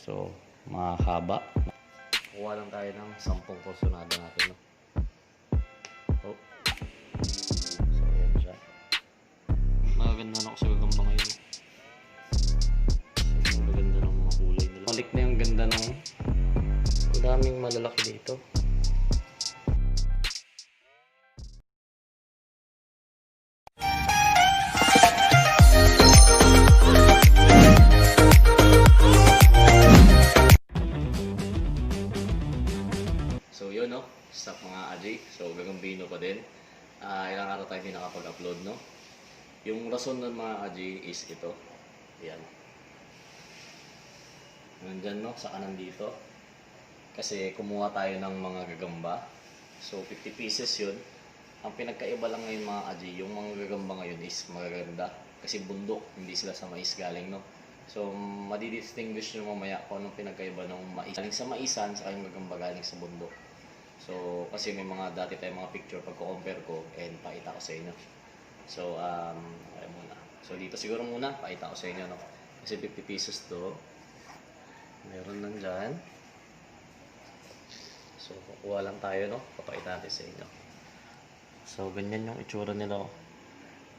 So, mahaba. Kuha lang tayo ng 10 kursunada natin. No? Oh. So, yan siya. Magaganda na ako sa gagamba ngayon. So, magaganda ng mga kulay nila. Balik na yung ganda ng ang daming malalaki dito. So yun no, stop mga Aji. So gagambino pa din. Ilang araw tayo hindi nakapag-upload no. Yung rason ng mga Aji is ito. Ayan. Nandyan no, sa kanan dito. Kasi kumuha tayo ng mga gagamba. So 50 pieces yun. Ang pinagkaiba lang ngayon mga Aji, yung mga gagamba ngayon is magaganda. Kasi bundok, hindi sila sa mais galing no. So madidistinguish nyo mamaya kung anong pinagkaiba ng mais. Galing sa maisan, saka yung gagamba galing sa bundok. So, kasi may mga dati tayong mga picture pagko-compare ko and pakita ko sa inyo. So, ay muna. So, dito siguro muna, pakita ko sa inyo, no? Kasi 50 pieces to. Meron nandyan. So, kukuha lang tayo, no? Papakita natin sa inyo. So, ganyan yung itsura nila, oh.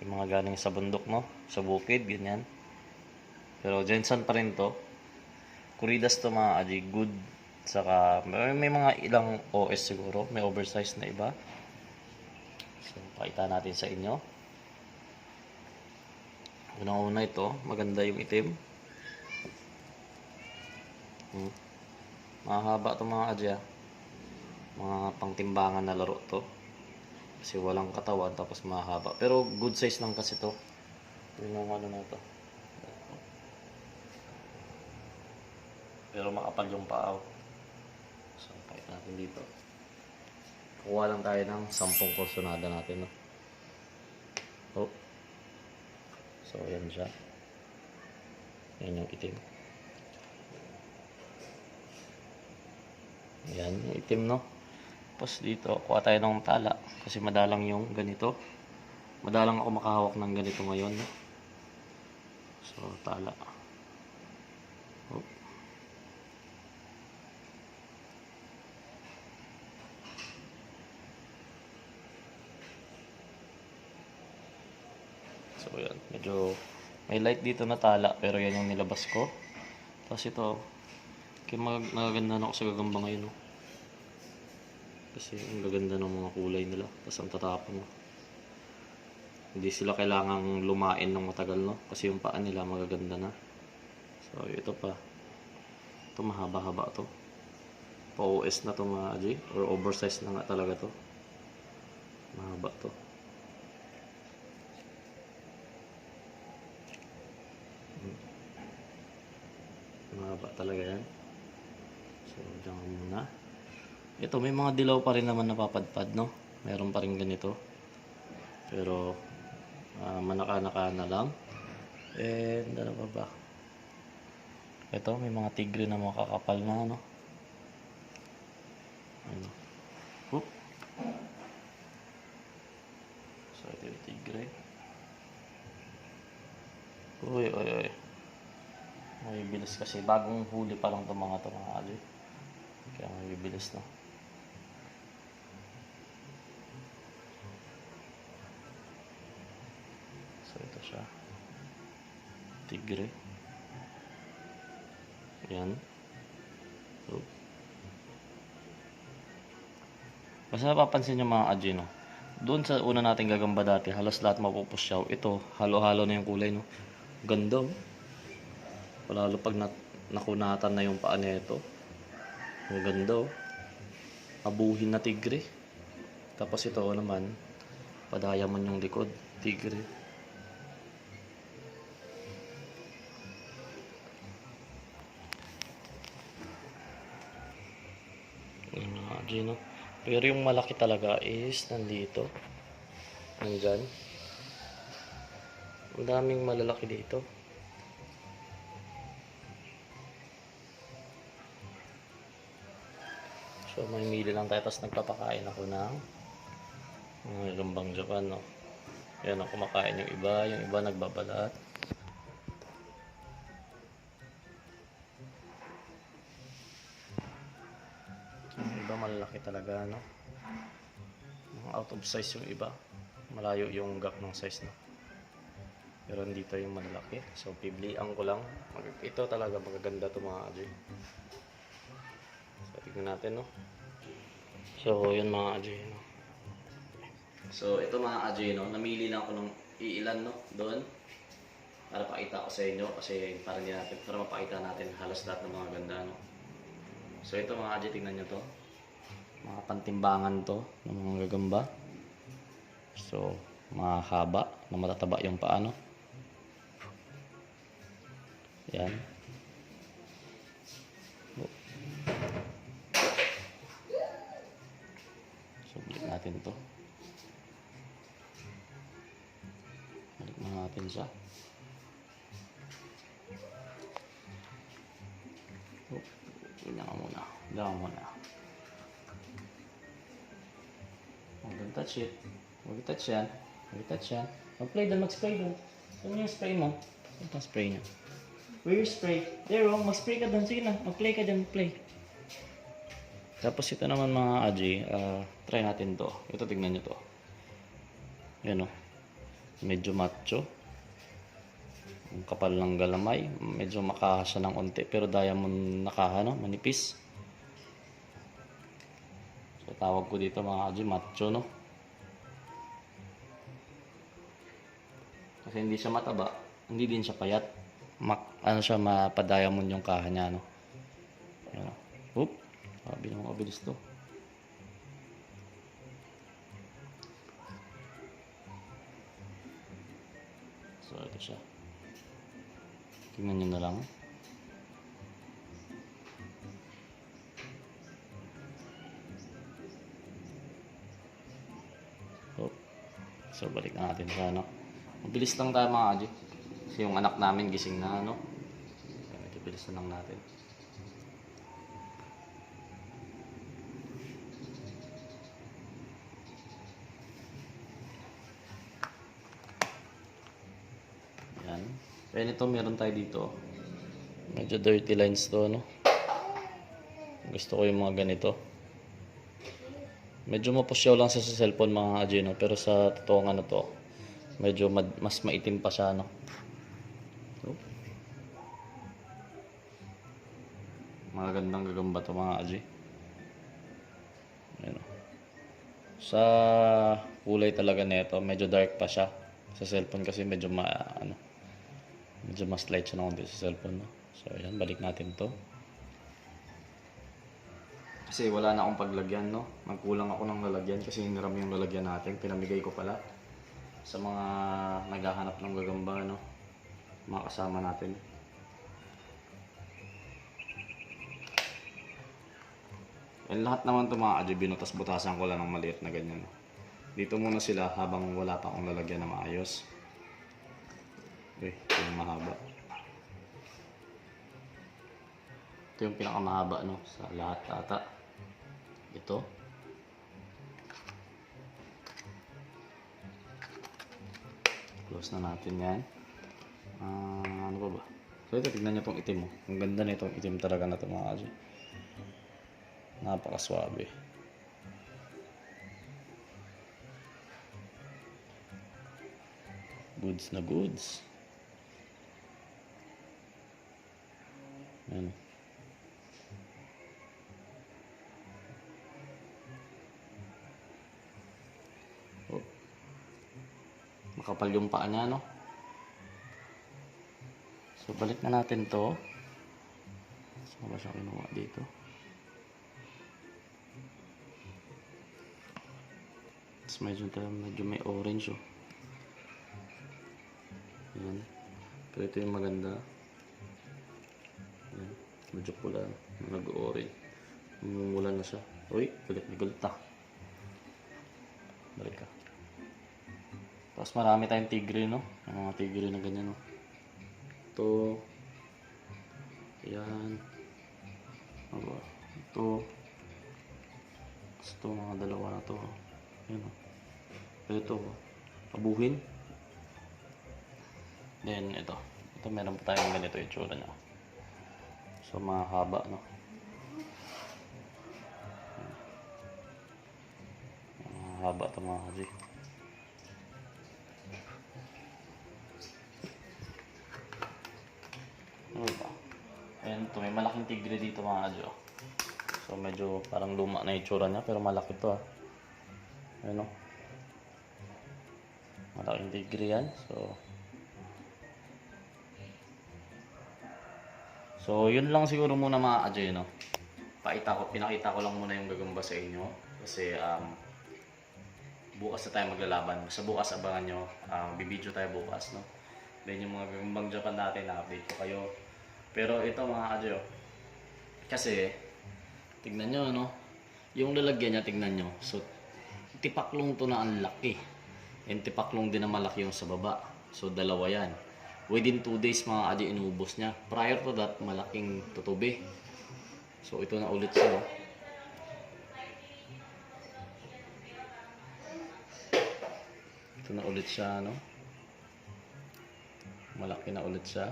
Yung mga galing sa bundok, no? Sa bukid, ganyan. Pero, Jensen pa rin to. Kuridas to mga Aji, good. Saka may mga ilang OS siguro, may oversize na iba. So, pakita natin sa inyo. Unang-una ito, maganda yung itim. Mahaba ito mga Adya. Mga pangtimbangan na laro to. Kasi walang katawan, tapos mahaba. Pero good size lang kasi to. Yung ano na ito. Pero makapal yung paaw. So, pakita natin dito. Kuha lang tayo ng 10 kursunada natin. No? Oh. So, yan siya. Yan yung itim. Yan, yung itim, no? Tapos dito, kuha tayo ng tala. Kasi madalang yung ganito. Madalang ako makahawak ng ganito ngayon. No? So, tala. Oh. So yan, medyo may light dito na tala pero yan yung nilabas ko. Tapos ito, kaya magaganda na ako sa gagamba ngayon. No? Kasi ang gaganda ng mga kulay nila. Tapos ang tatapon. No? Hindi sila kailangang lumain ng matagal. No? Kasi yung paa nila magaganda na. So ito pa. Ito mahaba-haba to. Pa-OS na to mga Aji. Or oversize na nga talaga to. Mahaba to. Mahaba talaga yan. So, dyan muna. Ito, may mga dilaw pa rin naman napapadpad, no? Meron pa rin ganito. Pero, manaka-naka na lang. And, ano pa ba? Ito, may mga tigre na mga kakapal na, no? Ano? Whoop. So, ito yung tigre. Uy, uy, uy. May bilis kasi bagong huli pa lang itong mga Ali. Kaya may bilis na. So ito siya. Tigre. Yan. So. Basta napapansin nyo mga Adji, no? Doon sa una nating gagamba dati, halos lahat mapupusyaw. Ito, halo-halo na yung kulay, no? Ganda, oh. Lalo pag nakunatan na yung paa nito. Ang ganda, oh. Abuhin na tigre. Tapos ito naman, padayaman yung likod. Tigre. Yung mga Gino. Pero yung malaki talaga is nandito. Nandyan. Ang daming malalaki dito. So, may mili lang tayo. Tapos nagpapakain ako ng mga gambang Japan, no? Yan ang kumakain yung iba nagbabalat. iba malalaki talaga, no? Out of size yung iba. Malayo yung gap ng size, no? Pero dito yung malalaki. So, pilihan ko lang. Ito talaga magaganda to mga Aji. So, tignan natin, no? So, yun mga Aji, no? So, ito mga Aji, no? Namili lang ako ng iilan, no? Doon. Para pakita ko sa inyo. Kasi para mapakita natin halos lahat ng mga ganda, no? So, ito mga Aji, tingnan nyo to. Mga pantimbangan to ng mga gagamba. So, mahaba na matataba yung paa, no? Yan. So, balik natin to. Balik na natin siya. Tingnan ka muna. Tingnan ka muna. Don't touch it. Huwag i-touch yan. Huwag i-touch yan. Mag-play doon, mag-spray doon. Saan yung spray mo? Saan yung spray niya? Where your spray? There, oh, mag-spray ka doon. Sige na, mag-play ka dyan, mag-play. Tapos ito naman mga Aji, try natin to. Ito, tignan nyo to. Yan, oh. Medyo macho. Ang kapal ng galamay. Medyo makaha siya ng unti. Pero diamond nakaha, no? Manipis. So, tawag ko dito mga Aji, macho, no? Kasi hindi siya mataba. Hindi din siya payat. Ano siya, mapa-diamond yung kaha niya, no? Yan, no? Oop! Sabi naman mabilis to. So, ito siya. Tingnan nyo na lang. Oop. So, balik na natin sa ano. Mabilis lang tayo mga Aji. Kasi yung anak namin gising na, ano. Medyo bilis na lang natin. Yan. Pero ito meron tayo dito. Medyo dirty lines to, no. Gusto ko yung mga ganito. Medyo mapusyaw lang sa cellphone mga Aji, no. Pero sa totoong ano to, medyo mas maitim pa siya, no. Magandang gagamba to mga Aji. Ayan, o. Sa kulay talaga nito, medyo dark pa siya. Sa cellphone kasi medyo medyo mas light siya ng sa cellphone, no? So ayan, balik natin to. Kasi wala na akong paglagyan, no? Magkulang ako ng lalagyan kasi hiniram yung lalagyan natin. Pinamigay ko pala sa mga naghahanap ng gagamba, no? Mga kasama natin. And lahat naman ito mga Aji, binutas-butasan ko lang ng maliit na ganyan. Dito muna sila habang wala pa akong lalagyan na maayos. Okay, ito yung mahaba. Ito yung pinakamahaba, no, sa lahat ata. Ito. Close na natin yan. Ano pa ba? So ito, tignan nyo itong itim mo. Ang ganda na itong itim talaga na ito mga Aji. Napakaswabe. Goods na goods. Ayan. Oh. Makapal yung paa niya, no? So, balik na natin to. Saan ba siya kinuha dito? Medyo may orange, oh. Ayan. Pero ito yung maganda. Ayan. Medyo pula. Nag-orange. Mumula na siya. Uy, galit na galit ah. Balik ka. Tapos marami tayong tigre, no? Yung mga tigre na ganyan, no? Ito. Ayan. Ito. Ito, mga dalawa na to. Ayan, oh. Ito, pabuhin. Then ito meron pa tayong ganito yung tsura niya. So mahaba, no? Mahaba ito mga kaji. Ano ba? Ayan ito, may malaking tigre dito mga kaji. So medyo parang luma na itsura niya pero malaki ito ah. Ayan o. Malaking tigre yan. So yun lang siguro muna mga kaji, no? Pinakita ko lang muna yung gagamba sa inyo. Kasi bukas na tayo maglalaban. Sa bukas abangan nyo. Bibidyo tayo bukas, no? Then yung mga gagambang Japan natin, na-update ko kayo. Pero ito mga kaji, kasi tignan nyo, no? Yung lalagyan niya, tignan nyo. So tipaklong to na ang laki. And tipaklong din na malaki yung sa baba. So dalawa yan. Within 2 days mga kaji, inubos niya. Prior to that, malaking tutubi. So ito na ulit siya. Ito na ulit siya, no? Malaki na ulit siya.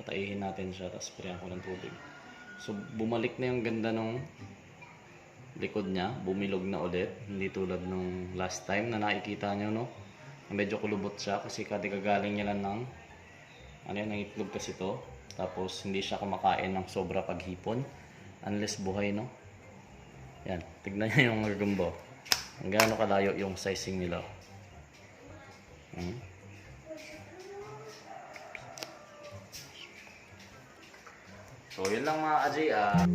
Patayihin natin siya, tapos sprayan ko ng tubig. So bumalik na yung ganda ng likod niya. Bumilog na ulit. Hindi tulad nung last time na nakikita nyo, no? Medyo kulubot siya kasi katigagaling niya lang ng ng itlog kasi to. Tapos hindi siya kumakain ng sobra paghipon unless buhay, no? Yan, tignan niyo yung gagamba. Ang gaano kalayo yung sizing nila. So yun lang mga kaji.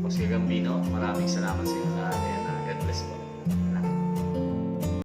Boss Gagambino, maraming salamat sa inyo lahat.